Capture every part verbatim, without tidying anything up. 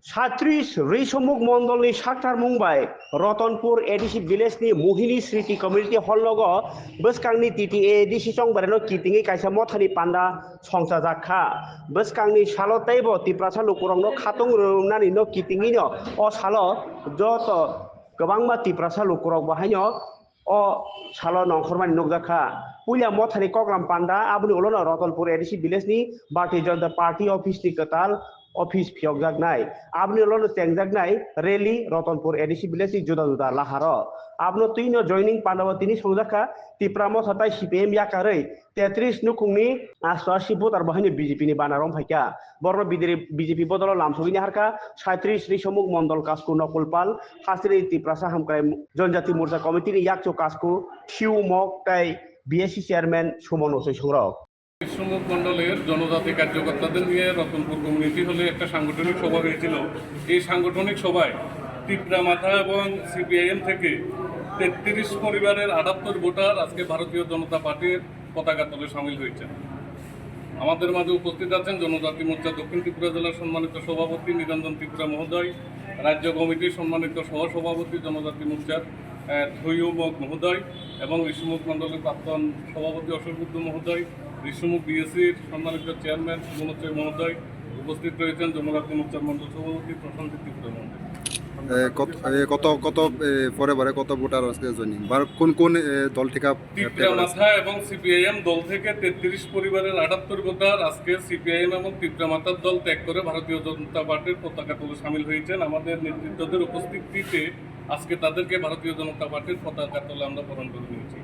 Satris Risomuk Mondolni saktarmung bai Rotonpur A D C village ni Mohini Sriti Community Hall logo bwskangni T T A A D C chongbareno kitingwi kaisa mothani panda songchajak kha. Bwskangni salo teibo Tiprasa lukurokno khatung rwngnani no kitingwino o salo joto kwbangma Tiprasa lukurok bo haino o salo nongkhormani nukjak kha. Puila mothani koklam panda aboni ulono Rotonpur A D C village ni Bharatiya Janata Party office ni kwtal office phiyokjaknai. Aboni ulono chengjaknai rally Rotonpur A D C village ni juda juda laharo. Abono twino joining pandao tini songjak kha Tipra Motha tai C P I M yakarwi tetris nukhungni asto asi voter bo haino B J P ni bana rom phaikha. Borno bidiri B J P bodolo lamsogwi naharkha, saitris Risomuk Mondol Kasku Nokul Pal, Hasri Tiprasa Hamkrai Jonjati Morcha Committee ni yakchu Kasku Thiu Mok tei B S C chairman Suman Osoi Songrok. বিশ্বমুখ মণ্ডলের জনজাতি কার্যকর্তাদের নিয়ে রতনপুর কমিউনিটি হলে একটা সাংগঠনিক সভা হয়েছিল। এই সাংগঠনিক সভায় তিপ্রা মাথা এবং সিপিআইএম থেকে তেত্রিশ পরিবারের আটাত্তর ভোটার আজকে ভারতীয় জনতা পার্টির পতাকা তলে সামিল হয়েছেন। আমাদের মাঝে উপস্থিত আছেন জনজাতি মোর্চা দক্ষিণ ত্রিপুরা জেলার সম্মানিত সভাপতি নিরঞ্জন ত্রিপুরা মহোদয়, রাজ্য কমিটির সম্মানিত সহসভাপতি জনজাতি মোর্চার, আহ, থৈয়ুমক মহোদয় এবং ঋষিমুখ মণ্ডলের প্রাক্তন সভাপতি অশোক বুদ্ধ মহোদয়, ঋষিমুখ বিএসির সম্মানিত চেয়ারম্যান সুমন চৈ মহোদয়, উপস্থিত রয়েছেন জনজাতি মোর্চার মণ্ডল সভাপতি প্রশান্ত ত্রিপুরা মহোদয়। এ, কত, এ, কত, কত, এ, পরে পরে কত ভোটার আজকে জয়েনিং? বা কোন কোন, এ, দল থেকে তিপ্রা মাথা এবং সিপিআইএম দল থেকে তেত্রিশ পরিবারের আটাত্তর ভোটার আজকে সিপিআইএম এবং তিপ্রা মাথার দল ত্যাগ করে ভারতীয় জনতা পার্টির পতাকা তলে সামিল হয়েছেন। আমাদের নেতৃত্বদের উপস্থিতিতে আজকে তাদেরকে ভারতীয় জনতা পার্টির পতাকা তলে আমরা বরণ করে নিয়েছি।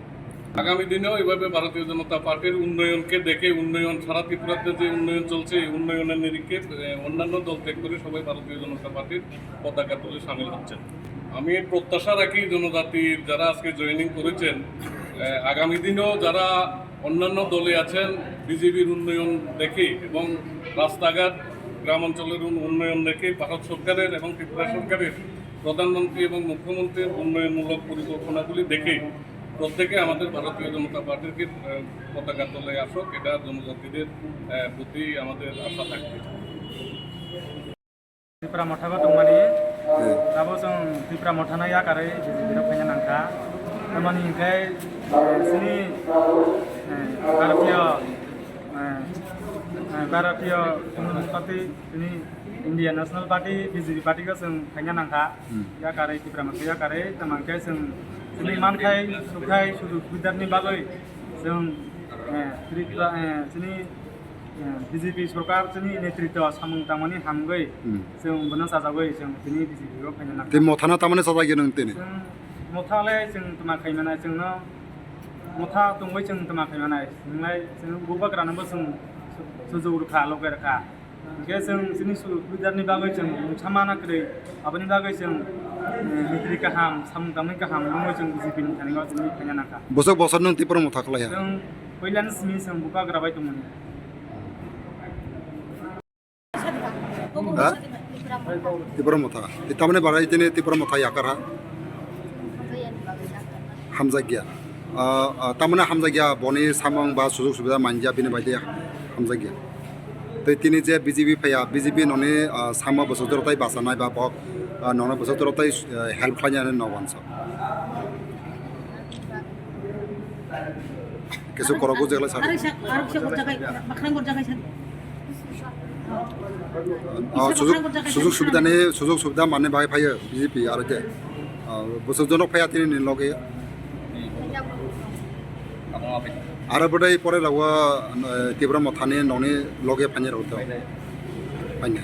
আগামী দিনেও এভাবে ভারতীয় জনতা পার্টির উন্নয়নকে দেখে, উন্নয়ন, সারা ত্রিপুরাতে যে উন্নয়ন চলছে, এই উন্নয়নের নিরিখে, এ, অন্যান্য দল ত্যাগ করে সবাই ভারতীয় জনতা পার্টির পতাকা তলে সামিল হচ্ছেন। আমি প্রত্যাশা রাখি জনজাতির যারা আজকে জয়েনিং করেছেন, এ, আগামী দিনেও যারা অন্যান্য দলে আছেন, বিজেপির উন্নয়ন দেখে এবং রাস্তাঘাট, গ্রাম অঞ্চলের উন-, উন্নয়ন দেখে, ভারত সরকারের এবং ত্রিপুরা সরকারের প্রধানমন্ত্রী এবং মুখ্যমন্ত্রীর উন্নয়নমূলক পরিকল্পনাগুলি দেখে প্রত্যেকে আমাদের ভারতীয় জনতা পার্টির, আহ, পতাকা তলে আসুক, এটা জনজাতিদের, আহ, প্রতি আমাদের আশা থাকবে। Tipra Motha bo tongmani, Hmm. Abo chwng Tipra Motha no yakarwi B J P no khaina nangkha. Tamani hinkhe, eh, chini, eh, bharatiyo, eh, eh, bharatiyo Congress Party, chini Indian National Party, B J P party khe chwng khaina nangkha. Hmm. Yakarwi Tipra Motha yakarwi, tamo hinkhe chwng chini manthai, sukhai, sujug subidani bagwi chwng, eh, Tripura, eh, chini B J P sorkar chini netritwo samung tangmani hamgwi Hmm. chwng bono chajagwi chwng tini B J P o khaina nangkha. Tei Mothano tamani chajagwi nwng tini? Chwng Motha le chwng tma khaimana, chwngno Motha tongwi chwng tma khaimana, chwnglai chwng bubagrano bo chwng chujagwi rwkha, logai rwkha. Hinkhe chwng chini su-, leader ni bagwi chwng mungsa mana kwrwi, aboni bagwi chwng, eh, mitri kaham, samung tangmani kaham, nungwi chwng B J P ni thani o chini khaina nangkha. Bwswk bosor nwng Tipra Motha khlaiya? Chwng puilani simi chwng bubagra bai tongmani. Ha? Tipra Motha. Tamani barai tini Tipra Motha yakar ha? Hamjakya. Ah, ah, tamani hamjakya boni samung ba sujug subida manja bini bai de hamjakya. Tei tini je B J P phaiya, B J P noni, ah, sama bwsajwk tai bachanai ba bok, ah, nono bwsajwk tai, ah, help khlainani no wansa. Kisu korok bujak lai sadi. Arok sak, arok sak gorjakai, bakrang gorjakai sadi. Ah, sujug, sujug subida ni, sujug subida mane bai phaiyo B J P aro je. Ah, bwsajwk phaiya tini ni loge. Aro bwdai pore lago, eh, Tipra Mothani noni loge phani rok to. Phani.